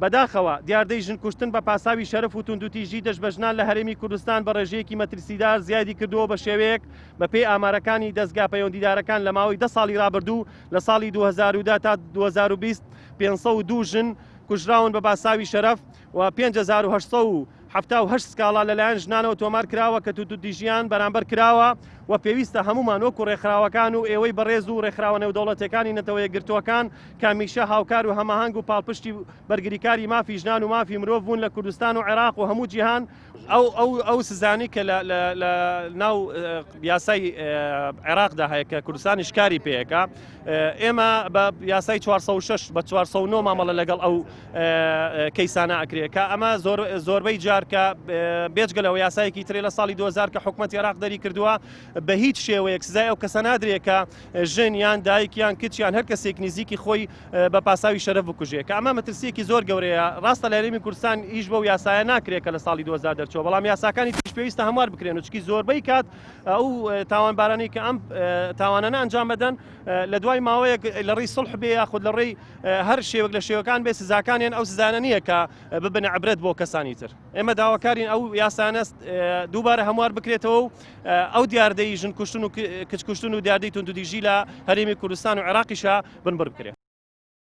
بەداخەوە دیاردەی ژن کوشتن بە پاساوی شەرەف و توندوتیژی دژ بە ژنان لە هەرێمی کوردستان بە ڕێژەیەکی مەترسیدار زیادی کردووە بە شێوەیەک بە پێی ئامارەکانی دەزگا پەیوەندیدارەکان لە ماوەی 10 ساڵی ڕابردوو لە ساڵی 2010 تا 2020 502 ژن کوژراون بە پاساوی شەرەف و 5878 سکاڵا لەلایەن ژنانەوە تۆمار کراوە کە توندوتیژیان بەرامبەر کراوە و پێویستە هەمومان وەکو ڕێکخراوەکان و ئێوەی بەڕێز و ڕێکخراوە نێودەوڵەتیەکانی نەتەوە یەکگرتووەکان کە هەمیشە هاوکار و هەماهەنگ و پاڵپشتی بەرگریکاری مافی ژنان و مافی مرۆڤ بوون لە کوردستان و عێراق و هەموو جیهان. ئەو ئەو ئەو سزانەی کە لە لە لە ناو یاسای عێراقدا هەیە کە کوردستانیش کاری پێیەکە ئێمە بە یاسای 406 بە 409 مامەڵە لەگەڵ ئەو کەیسانە ئەکرێ کە ئەمە زۆر زۆربەی جار کە بێجگە لەوە یاسایەکی ترێ لە ساڵی 2000 کە حکومەتی عێراق دەری کردووە بە هیچ شێوەیەک سزای ئەو کەسە نادرێ کە ژن یان دایک یان کچ یان هەر کەسێک نزیکی خۆی بە پاساوی شەرەف بکوژێ کە ئەمە مەترسیەکی زۆر گەورەیە. ڕاستە لە هەرێمی کوردستان ئیش بەو یاسایە ناکرێت کە لە ساڵی 2000 دەرچووە، بەڵام یاساکانی تریش پێویستە هەموار بکرێن و چکی زۆربەی کات ئەو تاوانبارانەی کە ئەم تاوانانە ئەنجام بدەن لە دوای ماوەیەک لە ڕێی سڵح بێ یاخود لە ڕێی هەر شێوەک لە شێوەکان بێ سزاکانیان ئەو سزانە نییە کە ببنە عبرەت بۆ کەسانی تر. ئێمە داواکارین ئەو یاسانە دووبارە هەموار بکرێتەوە و ئەو دیاردەی ژن کوشتن و کچ کوشتن و دیاردەی توندوتیژی لە هەرێمی کوردستان و عێراقیشا بنبڕ بکرێت.